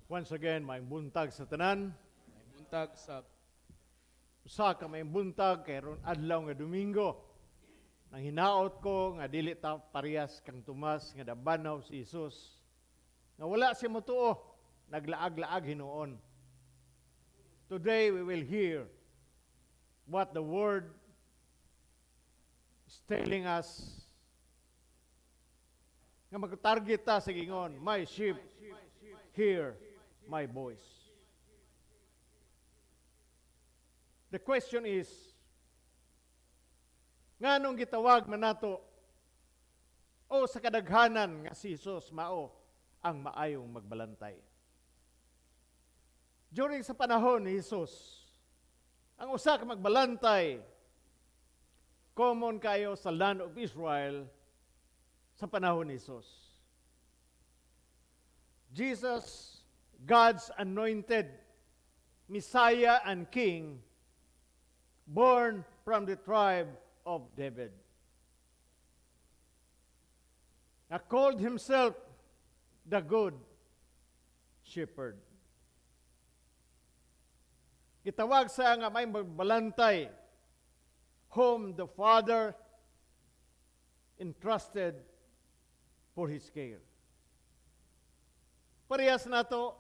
Once again, maayong buntag sa tanan. Maayong buntag sab. Usa ka maayong buntag kay ron adlaw nga Domingo. Nang hinaot ko nga dili ta parehas kang Tomas nga nabanaw si Jesus. Nga wala siya motuo, naglaag-laag hinuon. Today we will hear what the Word is telling us nga mag-target ta sa giingon, "My sheep hear my voice." The question is, nganong gitawag man nato o sa kadaghanan nga si Jesus mao ang maayong magbalantay? During sa panahon ni Jesus, ang usa ka magbalantay, common kayo sa land of Israel sa panahon ni Jesus. Jesus, God's anointed Messiah and King, born from the tribe of David, na called himself the Good Shepherd. Gitawag siya nga maayong magbalantay, whom the Father entrusted for his care. Parehas nato,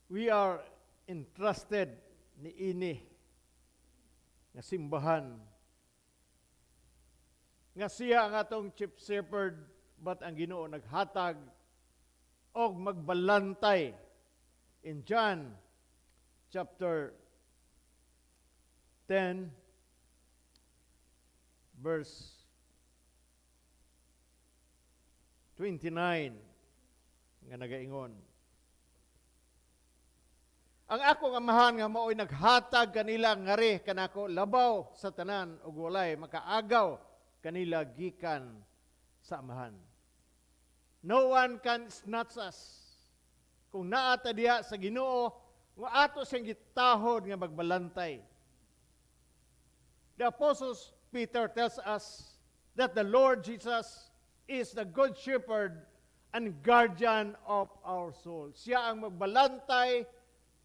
we are entrusted ni ini nga simbahan nga siya ang atong chief shepherd, but ang Ginoo naghatag og magbalantay in John chapter 10 verse 29 nga nagaingon, "Ang akong Amahan nga maoy naghatag kanila ngari kanako labaw sa tanan ug walay makaagaw kanila gikan sa Amahan." No one can snatch us. Kung naa ta diha sa Ginoo, nga ato siyang gitahod nga magbalantay. The Apostles Peter tells us that the Lord Jesus is the good shepherd and guardian of our soul. Siya ang magbalantay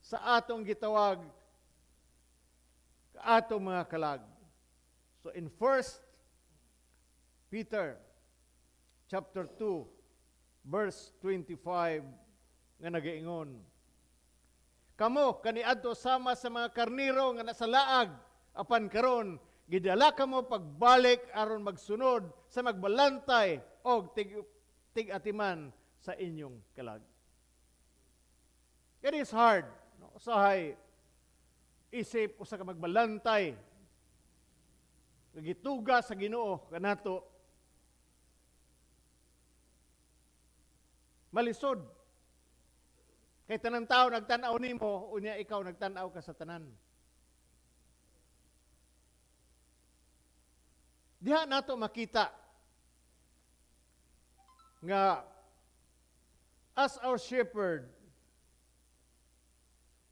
sa atong gitawag atong mga kalag. So in First Peter chapter 2 verse 25 nga nagaingon, "Kamo kaniadto sama sa mga karniro nga nasa laag, apan karon gidala kamo pagbalik aron magsunod sa magbalantay og tig tig-atiman sa inyong kalag." It is hard, no? Usahay isip usa ka magbalantay nga gituga sa Ginoo kanato, malisod. Kay tanan tao nagtan-aw nimo, unya ikaw nagtan-aw ka sa tanan. Diha nato makita nga as our shepherd,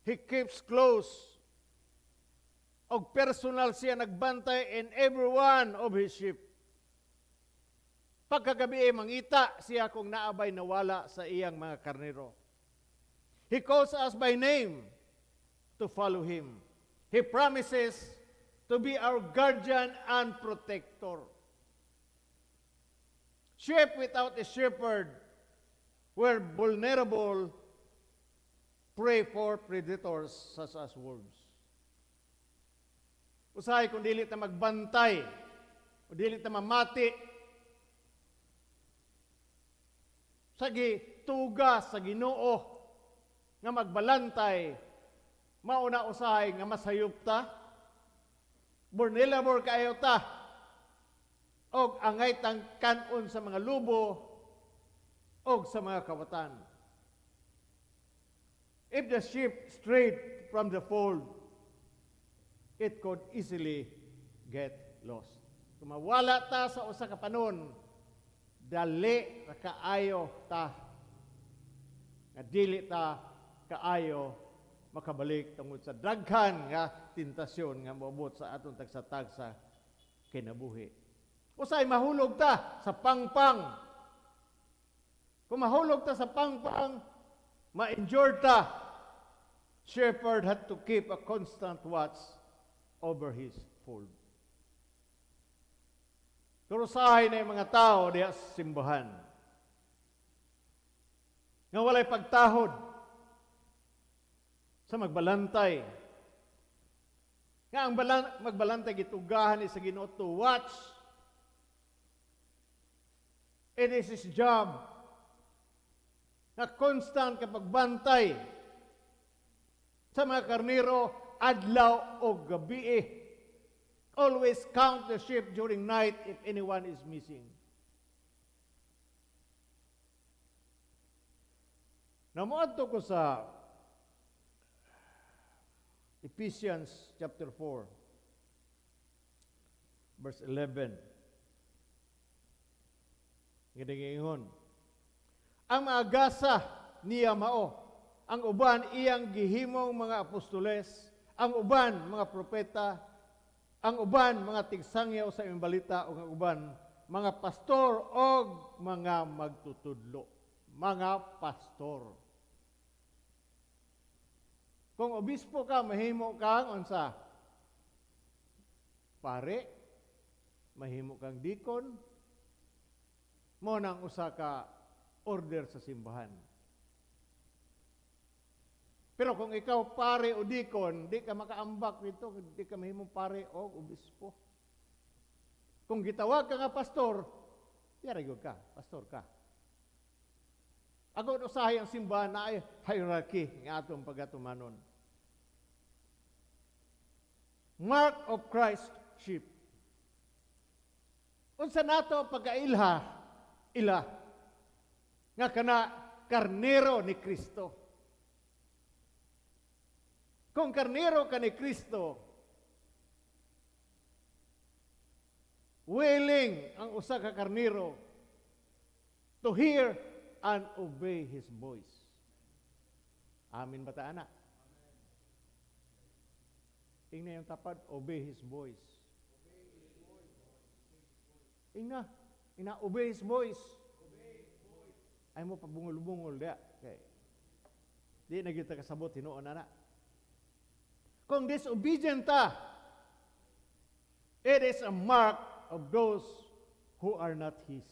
he keeps close og personal siya nagbantay in every one of his sheep. Pagkagabi mangita siya kung naa bay nawala sa iyang mga karnero. He calls us by name to follow him. He promises to be our guardian and protector. Sheep without a shepherd were vulnerable prey for predators such as wolves. Usahay kung dili ta magbantay, o dili ta mamati sa gituga sa Ginoo nga magbalantay, mauna usahay nga masayop ta, vulnerable kaayo ta, og angay tang kan-on sa mga lubo og sa mga kawatan. If the sheep strayed from the fold, it could easily get lost. Kung mawala ta sa usa ka panon, dali ra kaayo ta nga dili ta kaayo makabalik tungod sa daghan nga tentasyon nga moabot sa atong tagsa-tagsa kinabuhi. Usay mahulog ta sa pangpang. Kung mahulog ta sa pangpang, Ma-injured ta. Shepherd had to keep a constant watch over his fold. Pero usahay na yung mga tao diha sa simbahan nga walay pagtahod sa magbalantay. Nga ang magbalantay gitugahan ni sa Ginoo to watch. It is his job na constant ka pagbantay sa mga karnero adlaw o gabi. Always count the sheep during night if anyone is missing. Namuadto ko sa Ephesians chapter 4 verse 11. Giningingon. Ang mga gasa niya mao, ang uban iyang gihimong mga apostoles, ang uban mga propeta, ang uban mga tigsangyaw sa imong balita, ug ang uban mga pastor og mga magtutudlo. Mga pastor. Kung obispo ka, mahimo kang unsa? Pare, mahimo kang deacon, mo nang usa ka order sa simbahan. Pero kung ikaw pare o deacon, di ka makaambak dito, di ka mahimong pare o obispo. Kung gitawag ka nga pastor, yari gyud ka, pastor ka. Agod usahay ang simbahan na ay hierarchy nga atong pagatumanon. Mark of Christ sheep. Unsa nato pagkailha ila nga kana karnero ni Kristo? Kung karnero ka ni Kristo, willing ang usa ka karnero to hear and obey His voice. Amin ba ta ana? Ingna yung tapad, obey His voice. Ingna, ingna, obey His voice. Ay mo pabungol-bungol diya. Okay. Di na kita kasabot hinuon ana. Kung disobedient ta, it is a mark of those who are not His.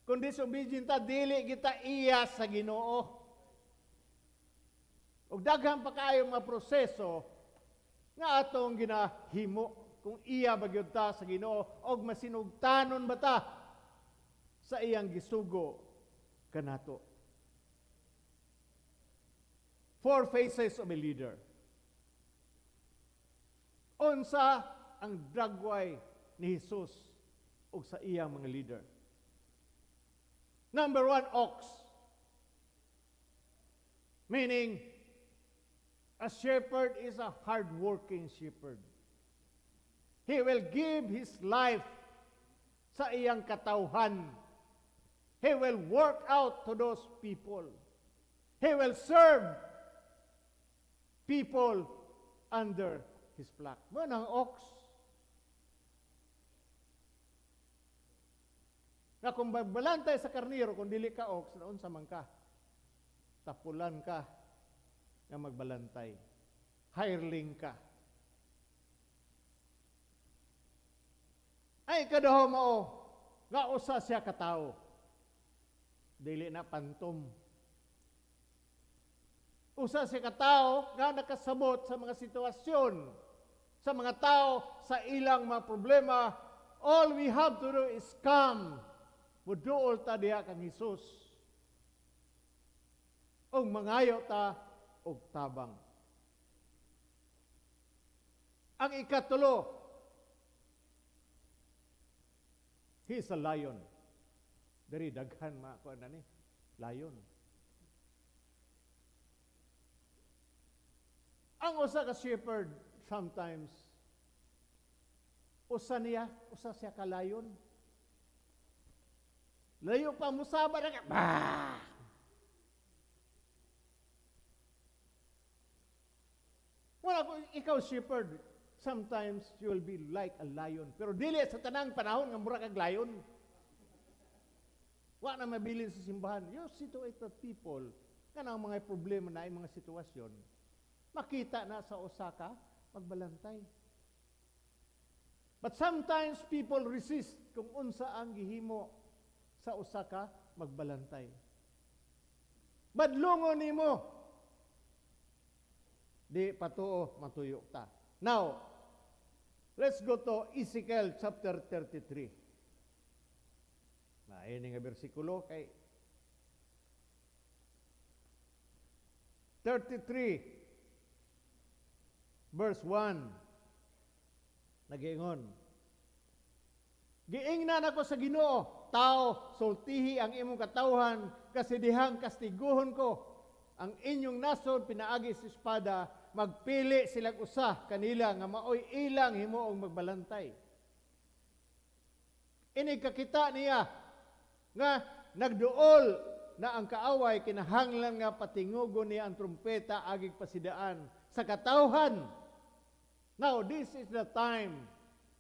Kung disobedient ta, dili kita iya sa Ginoo. Ug daghan pa kaayo mga proseso nga atong ginahimo kung iya ba gyud ta sa Ginoo og masinugtanon ba ta sa iyang gisugo kanato. Four faces of a leader. Unsa ang dragway ni Jesus ug sa iyang mga leader? Number one, ox. Meaning, a shepherd is a hardworking shepherd. He will give his life sa iyang katawhan. He will work out to those people. He will serve people under his flock. Mo nang ox. Nga kung magbalantay sa karniro, kung dili ka ox, naunsa man ka? Tapulan ka nga magbalantay. Hireling ka. Ay, kadaho mao, nga usa siya katawo. Dili na pantom. Usa siya katawo nga nakasabot sa mga sitwasyon, sa mga tao, sa ilang mga problema. All we have to do is come. Muduol ta diha kang Hesus. Og mangayo ta og tabang. Ang ikatulo, he is a lion. Diri daghan mga kuan na ni, lion. Ang usa ka shepherd sometimes usa niya, usa siya ka lion. Layo pa musaba na ka. Bah! Wala ko, ikaw shepherd, sometimes you will be like a lion. Pero dili sa tanang panahon nga mura kag lion. Wa Wa na mabilin sa simbahan. You situate the people, kanang mga problema na mga sitwasyon, makita na sa usa ka magbalantay. But sometimes people resist kung unsa ang gihimo sa usa ka magbalantay. Badlongon nimo. Di patuo, matuyo ta. Now, let's go to Ezekiel chapter 33. Maini nga bersikulo kay 33 verse 1. Nagiingon. Giingnan ako sa Ginoo, "Tao, sultihi ang imong katawhan kasi dihang kastiguhon ko ang inyong nasod pinaagi sa espada, magpili silang usa kanila nga maoy ilang himuong magbalantay." Inig kakita niya nga nagduol na ang kaaway, kinahanglan nga patingugon niya ang trumpeta agig pasidaan sa katawhan. Now, this is the time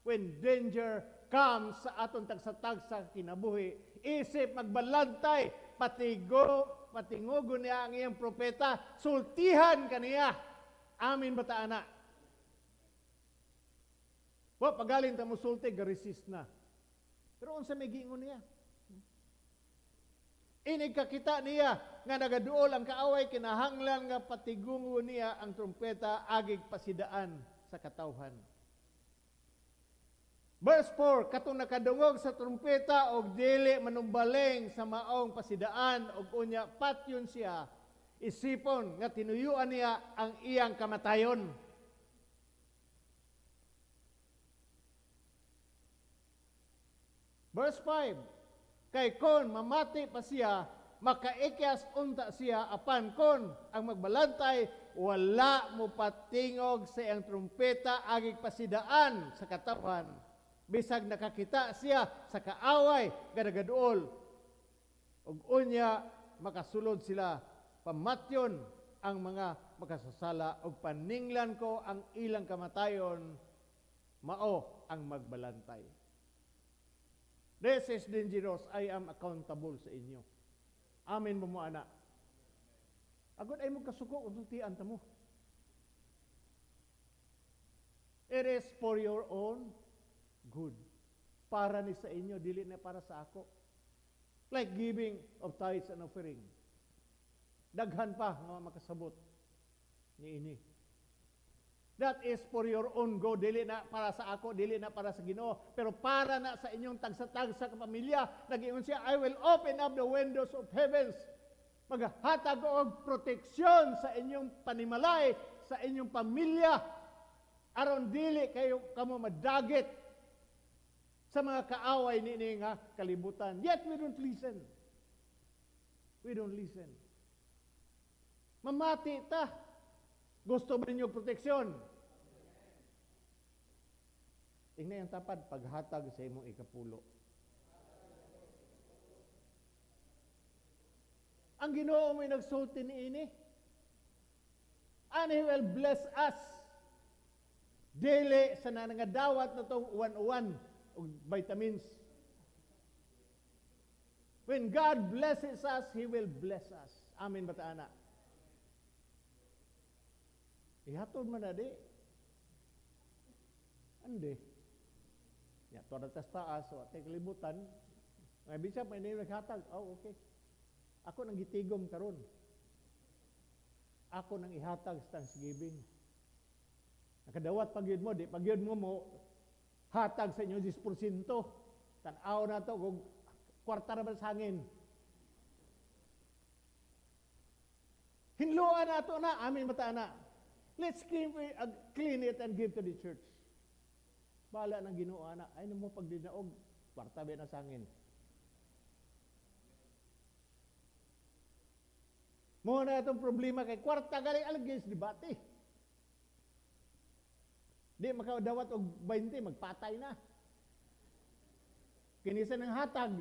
when danger comes sa atong tagsa-tagsa kinabuhi. Isip magbalantay, patingugon niya ang iyang propeta, sultihan kaniya. Amin ba ta ana? Wa pagaling ta mo sulti, ga-resist na. Pero unsa may giingon niya? Inig kakita niya nga nagaduol ang kaaway, kinahanglan nga patigungo niya ang trumpeta agig pasidaan sa katawhan. Verse 4, katong nakadungog sa trumpeta og dili manumbaling sa maong pasidaan og unya patyon siya, isipon nga tinuyuan niya ang iyang kamatayon. Verse 5, kay kon mamati pa siya, makaikyas unta siya, apan kon ang magbalantay wala mo patingog sa iyang trumpeta agig pasidaan sa katawhan, bisag nakakita siya sa kaaway nga nagaduol ug unya makasulod sila, pamatyon ang mga makasasala ug paninglan ko ang ilang kamatayon, mao ang magbalantay. This is dangerous. I am accountable sa inyo. Amen mo mo, ana? Agod ay mo kasuko kung sultian ta mo. It is for your own good. Para ni sa inyo, dili na para sa ako. Like giving of tithes and offering. Daghan pa nga makasabot ni ini. That is for your own good. Dili na para sa ako, dili na para sa Ginoo, pero para na sa inyong tagsa-tagsa ka pamilya. Nag-ingon siya, "I will open up the windows of heavens." Maghatag og proteksyon sa inyong panimalay, sa inyong pamilya, aron dili kayo kamo madagit sa mga kaaway ni nga kalibutan. Yet we don't listen. We don't listen. Mamati ta. Gusto ba ninyo proteksyon? Ingna yung tapad, "Paghatag sa imong ikapulo." Ang Ginoo may nagsulti ni ini. And He will bless us. Dili sa nangangadawat na tong uwan-uwan og vitamins. When God blesses us, He will bless us. Amen ba ta ana? Ihatod man na di. Andi. Ya, tuwa tas taas, wa tay kalibutan. May bishop, may naghatag. Oh, okay. Ako nang gitigom karon. Ako nang ihatag sa thanksgiving. Nakadawat pag yun mo, di pag yun mo mo, hatag sa inyo 10%. Tan-aw na to, kung kwarta na ba sa hangin. Hinluan na to na, amin mata na. Let's clean it and give to the church. Bala ng Ginoo na, ay mo pag dinaog, kwarta ba na sa hangin. Mo na itong problema kay kwarta galing alagay sa debate. Di makadawat og 20, magpatay na. Kinisa ng hatag,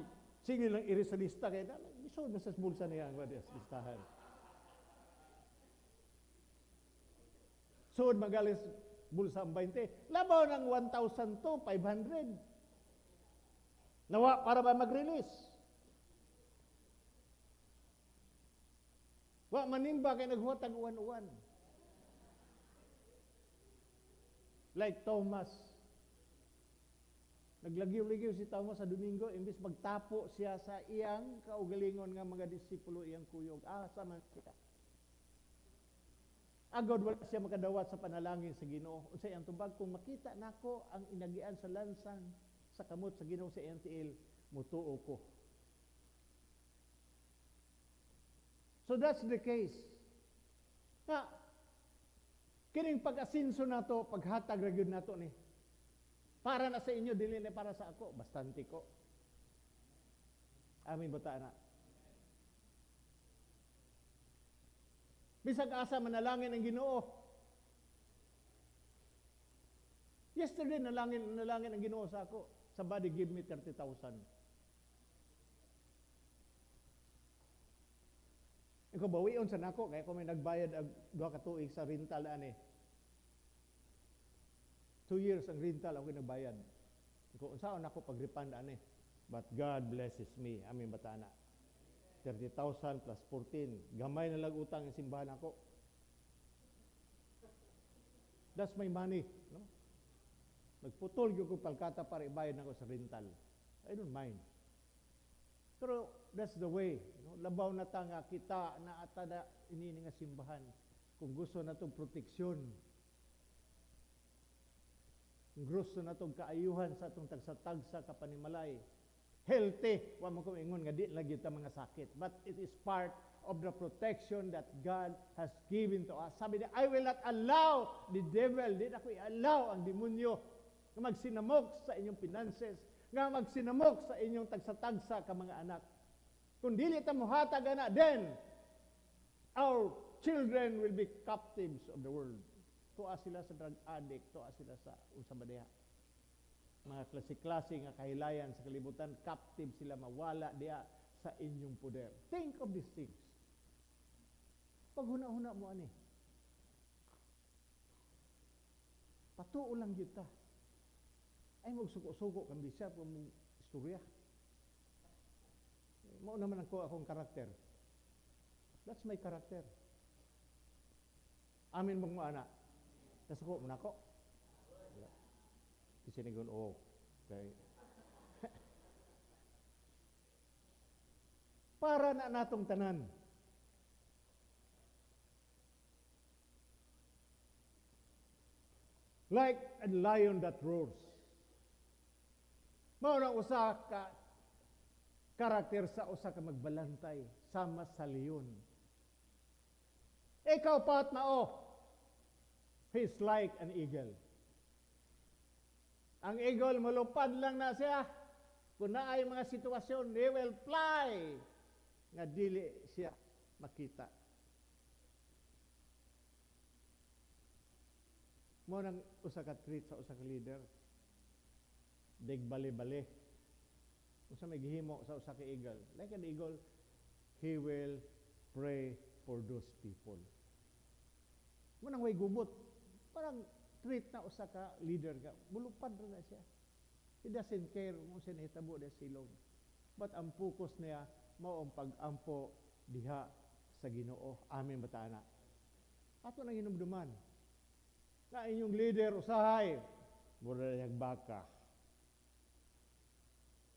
sige lang iri sa lista kay isod na sa bulsa niya ang listahan. Sud magalis bulsa ang 20. Labaw ng 1,000 to 500. Nawa para ba mag-release? Wa manimba kay naghuwat ag uwan-uwan. Like Thomas. Naglagyo-lagyo si Thomas sa Domingo, imbis magtapo siya sa iyang kaugalingon nga mga disipulo, iyang kuyog. Asa man siya? Agod wala siya makadawat sa panalangin sa Ginoo. Unsa iyang tubag? "Kung makita nako ang inagian sa lansang sa kamot sa Ginoo sa iyang tiil, mutuo ko." So that's the case. Na kining pag-asinso nato, paghatag ra gyud nato ni. Para na sa inyo, dili na para sa ako, bastante ko. Amin ba ta na? Bisag asa manalangin ang Ginoo. Yesterday nalangin ang Ginoo sa ako. Somebody give me 30,000. Ikaw bawion sa nako kay ako may nagbayad og 2 ka tuig sa rental ani. 2 years ang rental ako nagbayad. Ikaw unsaon ako pag-refund ani? But God blesses me. Amin bata na. 30,000 plus 14. Gamay na lang utang ang simbahan ako. That's my money. No? Nagputol gyud ko palkata para ibayad nako sa rental. I don't mind. Pero that's the way. No? Labaw na ta nga kita na atada ini nga simbahan. Kung gusto na itong proteksyon, kung gusto na itong kaayuhan sa atong tagsa-tagsa kapanimalay, healthy, wa man ko ingon nga di lagi ta mga sakit. But it is part of the protection that God has given to us. Sabi niya, "I will not allow the devil," di na ko i-allow ang demonyo nga magsinamok sa inyong finances, nga magsinamok sa inyong tagsa-tagsa ka mga anak. Kung dili ta mohatag ana, then our children will be captives of the world. Tuwa sila sa drug addict, tuwa sila sa unsa ba diha. Mga klase-klase nga kahilayan sa kalibutan, captive sila, mawala diha sa inyong poder. Think of these things. Paghuna-huna mo ani. Patuo lang gyud ta. Ay magsuko-suko kang bishop kung mong istorya. Mao naman ang akong karakter. That's my character. Amin mong maana. Nasuko mo na ako. Kasi nigon, oh, okay. Para na natong tanan. Like a lion that roars. Mao na usa ka karakter sa usa ka magbalantay sama sa leon. Ikaw pat mao. He's like an eagle. Ang eagle, malupad lang na siya. Kung naay mga sitwasyon, he will fly. Nga dili siya makita. Mo nang usa ka trait sa usa ka leader. Digbali-bali. Unsa may gihimo sa usa ka eagle? Like an eagle, he will pray for those people. Mo nang way gubot. Parang treat na usa ka leader ka. Mulupad ra na siya. He doesn't care kung siya nahitabo diha silong. But ang focus niya, mao ang pag-ampo diha sa Ginoo. Amen ba ta ana? Ato nang hinumduman na inyong leader usahay murag baka,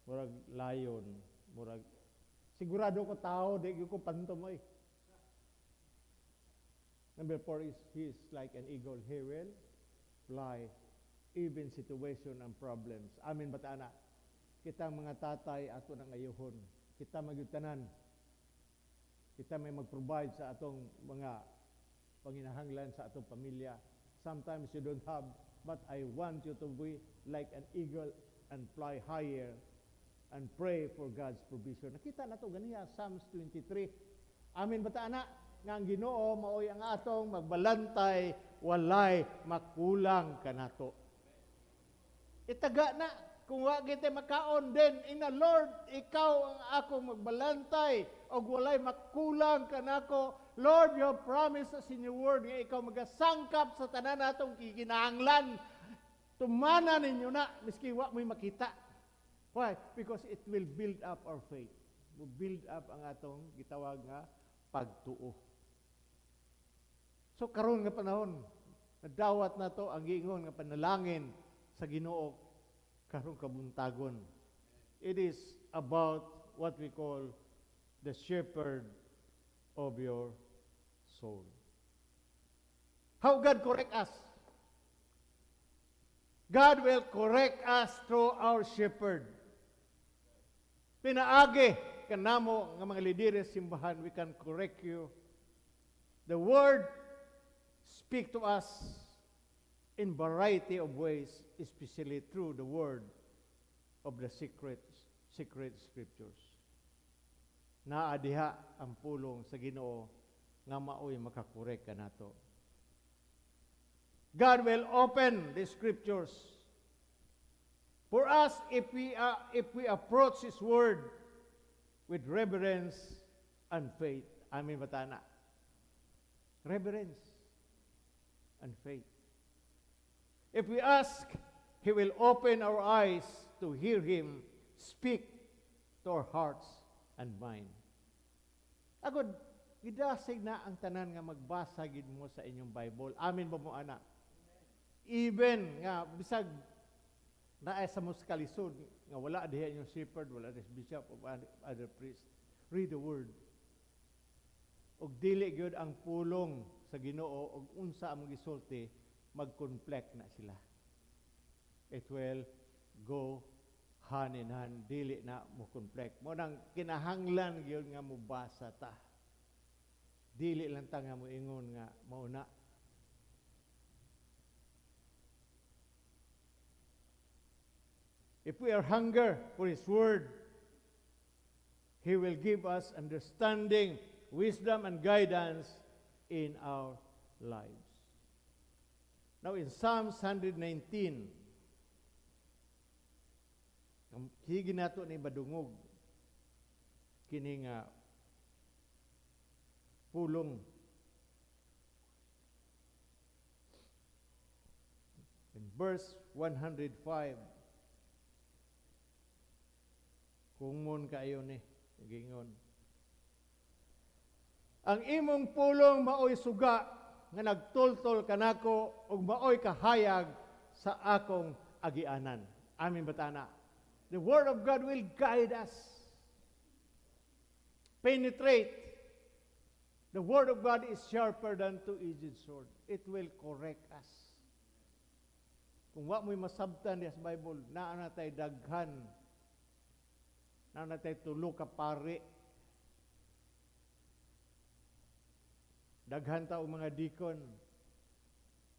murag lion, murag sigurado ko tao, di ko panto mo eh. Number 4 is he is like an eagle. He will fly even situation and problems. Amen ba ta ana? Kitang mga tatay ato nang ayuhon. Kita magyud tanan. Kita may mag-provide sa atong mga panginahanglan sa atong pamilya. Sometimes you don't have, but I want you to be like an eagle and fly higher and pray for God's provision. Nakita na to ganiya, Psalms 23. Amen ba ta ana? Nga ang Ginoo maoy ang atong magbalantay, walay makulang kanato. Itaga na kung wa kita makaon din ina, "Lord, ikaw ang akong magbalantay og walay makulang kanako. Lord, you have promised us in your word nga ikaw magasangkap sa tanan natong gikinahanglan." Tumana ninyo na miski wa mo'y makita. Why? Because it will build up our faith. Will build up ang atong gitawag nga pagtuo. So karon nga panahon, nadawat nato ang giingon nga panalangin sa Ginoo karong kabuntagon. It is about what we call the shepherd of your soul. How God correct us? God will correct us through our shepherd. Pinaagi kanamo nga mga lideres simbahan, we can correct you. The word speak to us in variety of ways, especially through the word of the secret scriptures. Naa diha ang pulong sa Ginoo nga maoy makakorek kanato. God will open the scriptures for us if we approach His word with reverence and faith. Amen ba ta ana? Reverence and faith. If we ask, He will open our eyes to hear Him speak to our hearts and mind. Agod, gidasig na ang tanan nga magbasa gid mo sa inyong Bible. Amen ba mo ana? Even nga bisag naa sa mo sa kalisod nga wala diha inyong shepherd, wala diha bishop o other priest. Read the word. Og dili gyud ang pulong sa Ginoo og unsa among gisulti mag-conflict na sila. It will go hand in hand, dili na mo conflict. Mao nang kinahanglan gyud nga mobasa ta. Dili lang ta nga moingon nga mao na. If we are hunger for His Word, He will give us understanding, wisdom, and guidance in our lives. Now in Psalms 119, higi nato ni badungog kini nga pulong. In verse 105, common kaayo ni gingon. Ang imong pulong maoy suga nga nagtultol kanako ug maoy kahayag sa akong agianan. Amen ba ta ana? The word of God will guide us. Penetrate. The word of God is sharper than two-edged sword. It will correct us. Kung wa mo'y masabtan diha sa Bible, naa na tay daghan. Naa na tay tulo ka pari. Daghan ta og mga deacon.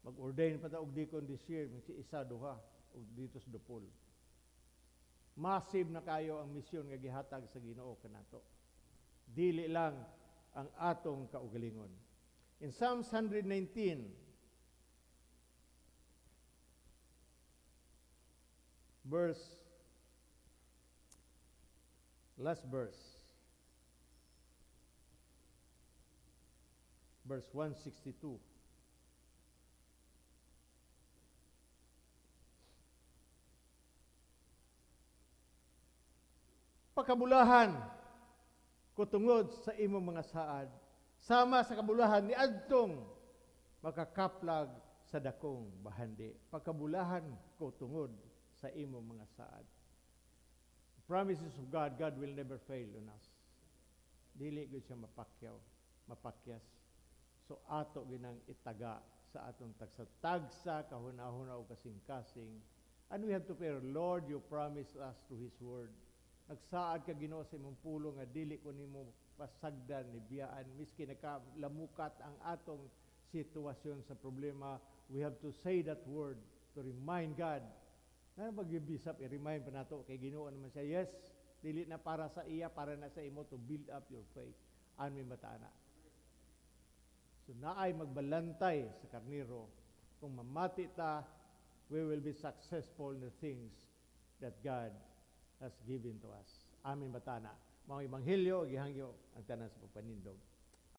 Mag-ordain pa ta og deacon this year, si isa duha og dito sa Dupol. Massive na kayo ang misyon nga gihatag sa Ginoo kanato. Dili lang ang atong kaugalingon. In Psalms 119, verse, last verse, verse 162. Pakabulahan ko tungod sa imong mga saad, sama sa kabulahan ni adtong makakaplag sa dakong bahandi. Pakabulahan ko tungod sa imong mga saad. The promises of God, God will never fail on us. Dili gyud siya mapakyaw, mapakyas. So ato ginang itaga sa atong tagsa-tagsa, kahuna-huna o kasing-kasing. And we have to pray, "Lord, you promised us through His Word. Nagsaad ka, Ginoo, sa imong pulong nga dili ko nimo pasagdan ni biyaan miski nakalamukat ang atong sitwasyon sa problema." We have to say that word to remind God. Na magbisap, i-remind pa nato kay Ginoo naman siya. Yes, dili na para sa iya, para na sa imo to build up your faith. Amen ba ta ana? So naay magbalantay sa karniro. Kung mamati ta, we will be successful in the things that God has given to us. Amen ba ta ana? Mga ebanghelyo, gihangyo ang tanan sa pagpanindog.